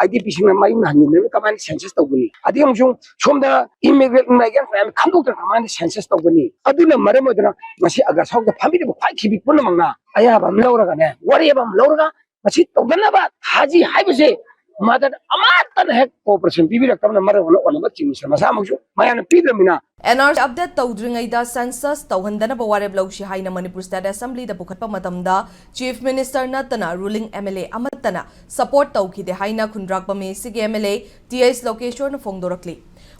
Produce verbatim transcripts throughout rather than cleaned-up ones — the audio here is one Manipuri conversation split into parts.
IDPꯁꯤꯡꯅ ꯃꯌꯨꯝꯗ ꯍꯟꯖꯤꯟꯗꯅ ꯀꯃꯥꯏꯅ census ꯇꯧꯒꯅꯤ? ꯑꯗꯒꯤ ꯑꯃꯁꯨꯡ ꯁꯣꯝꯗ immigrant migrant ꯃꯌꯥꯝ ꯈꯟꯗꯣꯛꯇꯅ ꯀꯃꯥꯏꯅ census ꯇꯧꯒꯅꯤ? ꯑꯗꯨꯅ ꯃꯔꯝ ꯑꯣꯏꯗꯅ ꯉꯁꯤ ꯑꯒꯁ ꯍꯥꯎꯁꯇ ꯐꯝꯕꯤꯔꯤꯕ ꯈ꯭ꯋꯥꯏ ꯈꯤꯕꯤ ꯄꯨꯝꯅꯃꯛꯅ ꯑꯌꯥꯕ ꯑꯃ ꯂꯧꯔꯒꯅꯦ, ꯋꯥꯔꯦꯞ ꯑꯃ ꯂꯧꯔꯒ ꯃꯁꯤ ꯇꯧꯗꯅꯕ ꯊꯥꯖꯤ ꯍꯥꯏꯕꯁꯦ ꯃꯗꯨꯗ ꯑꯃꯠꯇꯅ ꯍꯦꯛ cooperation ꯄꯤꯕꯤꯔꯛꯇꯕꯅ ꯃꯔꯝ ꯑꯣꯏꯅ ꯑꯣꯅꯕ Chief Minister ꯃꯁꯥꯃꯛꯁꯨ ꯃꯌꯥꯝꯅ ꯄꯤꯗ꯭ꯔꯕꯅꯤꯅ꯫ NRC update ꯇꯧꯗ꯭ꯔꯤꯉꯩꯗ census ꯇꯧꯍꯟꯗꯅꯕ ꯋꯥꯔꯦꯞ ꯂꯧꯁꯤ ꯍꯥꯏꯅ Manipur State Assemblyꯗ ꯄꯨꯈꯠꯄ ꯃꯇꯝꯗ Chief Minister ꯅꯠꯇꯅ ruling MLA ꯑꯃꯠꯇꯅ support ꯇꯧꯈꯤꯗꯦ ꯍꯥꯏꯅ ꯈꯨꯟꯗ꯭ꯔꯥꯛꯄꯝ ACꯒꯤ MLA ꯇꯤ ꯑꯩꯆ ꯂꯣꯀꯦꯁ꯭ꯋꯔꯅ ꯐꯣꯡꯗꯣꯔꯛꯂꯤ꯫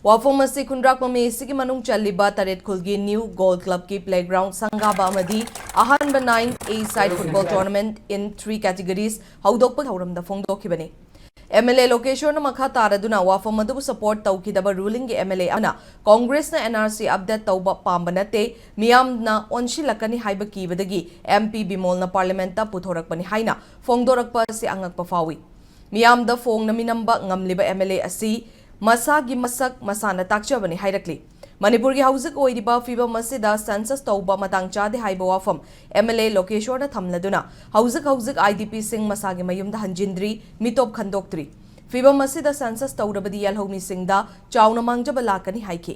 ꯋꯥꯐꯝ ꯑꯁꯤ ꯈꯨꯟꯗ꯭ꯔꯥꯛꯄꯝ ACꯒꯤ ꯃꯅꯨꯡ ꯆꯜꯂꯤꯕ ꯇꯔꯦꯠ ꯈꯨꯜꯒꯤ New Goal Clubꯀꯤ playground ꯁꯪꯒꯥꯕ ꯑꯃꯗꯤ ꯑꯍꯥꯟꯕ nine A side football tournament in three categories ꯍꯧꯗꯣꯛꯄ ꯊꯧꯔꯝꯗ ꯐꯣꯡꯗꯣꯛꯈꯤꯕꯅꯤ꯫ MLA ꯂꯣꯀꯦꯁ꯭ꯋꯔꯅ ꯃꯈꯥ ꯇꯥꯔꯗꯨꯅ ꯋꯥꯐꯝ ꯑꯗꯨꯕꯨ support ꯇꯧꯈꯤꯗꯕ rulingꯒꯤ MLA ꯑꯃꯅ Congressꯅ NRC update ꯇꯧꯕ ꯄꯥꯝꯕ ꯅꯠꯇꯦ, ꯃꯤꯌꯥꯝꯅ ꯑꯣꯟꯁꯤꯜꯂꯛꯀꯅꯤ ꯍꯥꯏꯕ ꯀꯤꯕꯗꯒꯤ MP ꯕꯤꯃꯣꯜꯅ Parliamentꯇ ꯄꯨꯊꯣꯔꯛꯄꯅꯤ ꯍꯥꯏꯅ ꯐꯣꯡꯗꯣꯔꯛꯄ ꯑꯁꯤ ꯑꯉꯛꯄ ꯐꯥꯎꯏ꯫ ꯃꯤꯌꯥꯝꯗ ꯐꯣꯡꯅ ꯃꯤꯅꯝꯕ ꯉꯝꯂꯤꯕ MLA ꯑꯁꯤ ꯃꯁꯥꯒꯤ ꯃꯁꯛ ꯃꯁꯥꯅ ꯇꯥꯛꯆꯕꯅꯤ ꯍꯥꯏꯔꯛꯂꯤ꯫ ꯃꯅꯤꯄꯨꯔꯒꯤ ꯍꯧꯖꯤꯛ ꯑꯣꯏꯔꯤꯕ ꯐꯤꯕꯝ ꯑꯁꯤꯗ census ꯇꯧꯕ ꯃꯇꯥꯡ ꯆꯥꯗꯦ ꯍꯥꯏꯕ ꯋꯥꯐꯝ MLA ꯂꯣꯀꯦꯁ꯭ꯋꯔꯅ ꯊꯝꯂꯗꯨꯅ ꯍꯧꯖꯤꯛ ꯍꯧꯖꯤꯛ IDPꯁꯤꯡ ꯃꯁꯥꯒꯤ ꯃꯌꯨꯝꯗ ꯍꯟꯖꯤꯟꯗ꯭ꯔꯤ, ꯃꯤꯇꯣꯞ ꯈꯟꯗꯣꯛꯇ꯭ꯔꯤ꯫ ꯐꯤꯕꯝ ꯑꯁꯤꯗ census ꯇꯧꯔꯕꯗꯤ ꯌꯦꯜꯍꯧꯃꯤꯁꯤꯡꯗ ꯆꯥꯎꯅ ꯃꯥꯡꯖꯕ ꯂꯥꯛꯀꯅꯤ ꯍꯥꯏꯈꯤ꯫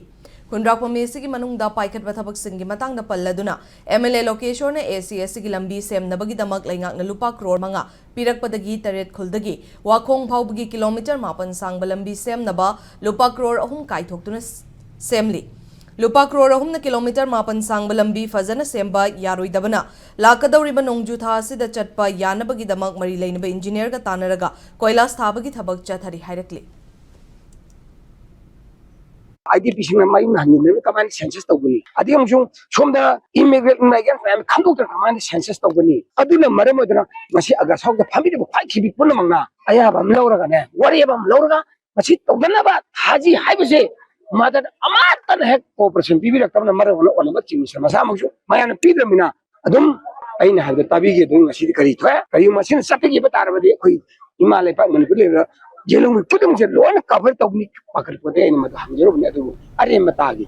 ꯈꯨꯟꯗ꯭ꯔꯥꯛꯄꯝ ACꯒꯤ ꯃꯅꯨꯡꯗ ꯄꯥꯏꯈꯠꯄ ꯊꯕꯛꯁꯤꯡꯒꯤ ꯃꯇꯥꯡꯗ ꯄꯜꯂꯗꯨꯅ MLA ꯂꯣꯀꯦꯁ꯭ꯋꯔꯅ AC ꯑꯁꯤꯒꯤ ꯂꯝꯕꯤ ꯁꯦꯝꯅꯕꯒꯤꯗꯃꯛ ꯂꯩꯉꯥꯛꯅ ꯂꯨꯄꯥ ꯀ꯭ꯔꯣꯔ ꯃꯉꯥ ꯄꯤꯔꯛꯄꯗꯒꯤ ꯇꯔꯦꯠ ꯈꯨꯜꯗꯒꯤ ꯋꯥꯈꯣꯡ ꯐꯥꯎꯕꯒꯤ kilometre ꯃꯥꯄꯟ ꯁꯥꯡꯕ ꯂꯝꯕꯤ ꯁꯦꯝꯅꯕ ꯂꯨꯄꯥ ꯀ꯭ꯔꯣꯔ ꯑꯍꯨꯝ ꯀꯥꯏꯊꯣꯛꯇꯨꯅ ꯁꯦꯝꯂꯤ꯫ ꯂꯨꯄꯥ ꯀ꯭ꯔꯣꯔ ꯑꯍꯨꯝꯅ kilometre ꯃꯥꯄꯟ ꯁꯥꯡꯕ ꯂꯝꯕꯤ ꯐꯖꯅ ꯁꯦꯝꯕ ꯌꯥꯔꯣꯏꯗꯕꯅ ꯂꯥꯛꯀꯗꯧꯔꯤꯕ ꯅꯣꯡꯖꯨ ꯊꯥ ꯑꯁꯤꯗ ꯆꯠꯄ ꯌꯥꯅꯕꯒꯤꯗꯃꯛ ꯃꯔꯤ ꯂꯩꯅꯕ engineerꯒ ꯇꯥꯟꯅꯔꯒ ꯀꯣꯏꯂꯥꯁ ꯊꯥꯕꯒꯤ ꯊꯕꯛ ꯆꯠꯊꯔꯤ ꯍꯥꯏꯔꯛꯂꯤ꯫ IDPꯁꯤꯡꯅ ꯃꯌꯨꯝꯗ ꯍꯟꯖꯤꯟꯗꯅ ꯀꯃꯥꯏꯅ census ꯇꯧꯒꯅꯤ? ꯑꯗꯒꯤ ꯑꯃꯁꯨꯡ ꯁꯣꯝꯗ immigrant migrant ꯃꯌꯥꯝ ꯈꯟꯗꯣꯛꯇꯅ ꯀꯃꯥꯏꯅ census ꯇꯧꯒꯅꯤ? ꯑꯗꯨꯅ ꯃꯔꯝ ꯑꯣꯏꯗꯅ ꯉꯁꯤ ꯑꯒꯁ ꯍꯥꯎꯁꯇ ꯐꯝꯕꯤꯔꯤꯕ ꯈ꯭ꯋꯥꯏ ꯈꯤꯕꯤ ꯄꯨꯝꯅꯃꯛꯅ ꯑꯌꯥꯕ ꯑꯃ ꯂꯧꯔꯒꯅꯦ, ꯋꯥꯔꯦꯞ ꯑꯃ ꯂꯧꯔꯒ ꯃꯁꯤ ꯇꯧꯗꯅꯕ ꯊꯥꯖꯤ ꯍꯥꯏꯕꯁꯦ ꯃꯗꯨꯗ ꯑꯃꯠꯇꯅ ꯍꯦꯛ cooperation ꯄꯤꯕꯤꯔꯛꯇꯕꯅ ꯃꯔꯝ ꯑꯣꯏꯅ ꯑꯣꯅꯕ Chief Minister ꯃꯁꯥꯃꯛꯁꯨ ꯃꯌꯥꯝꯅ ꯄꯤꯗ꯭ꯔꯕꯅꯤꯅ ꯑꯗꯨꯝ ꯑꯩꯅ ꯍꯥꯏꯕꯗꯣ ꯇꯥꯕꯤꯒꯦ꯫ ꯑꯗꯨꯝ ꯉꯁꯤꯗꯤ ꯀꯔꯤ ꯊꯣꯛꯑꯦ? ꯀꯔꯤꯒꯨꯝꯕ ꯃꯁꯤꯅ ꯆꯠꯊꯈꯤꯕ ꯇꯥꯔꯕꯗꯤ ꯑꯩꯈꯣꯏ ꯏꯃꯥ ꯂꯩꯄꯥꯛ ꯃꯅꯤꯄꯨꯔ ꯂꯩꯔꯤꯕ ꯌꯦꯜꯍꯧꯃꯤ ꯄꯨꯝꯅꯃꯛꯁꯦ ꯂꯣꯏꯅ cover ꯇꯧꯒꯅꯤ ꯄꯥꯈꯠꯄꯗꯤ ꯑꯩꯅ ꯃꯗꯨ ꯍꯪꯖꯔꯨꯕꯅꯤ꯫ ꯑꯗꯨꯕꯨ ꯑꯔꯦꯝꯕ ꯇꯥꯒꯤ꯫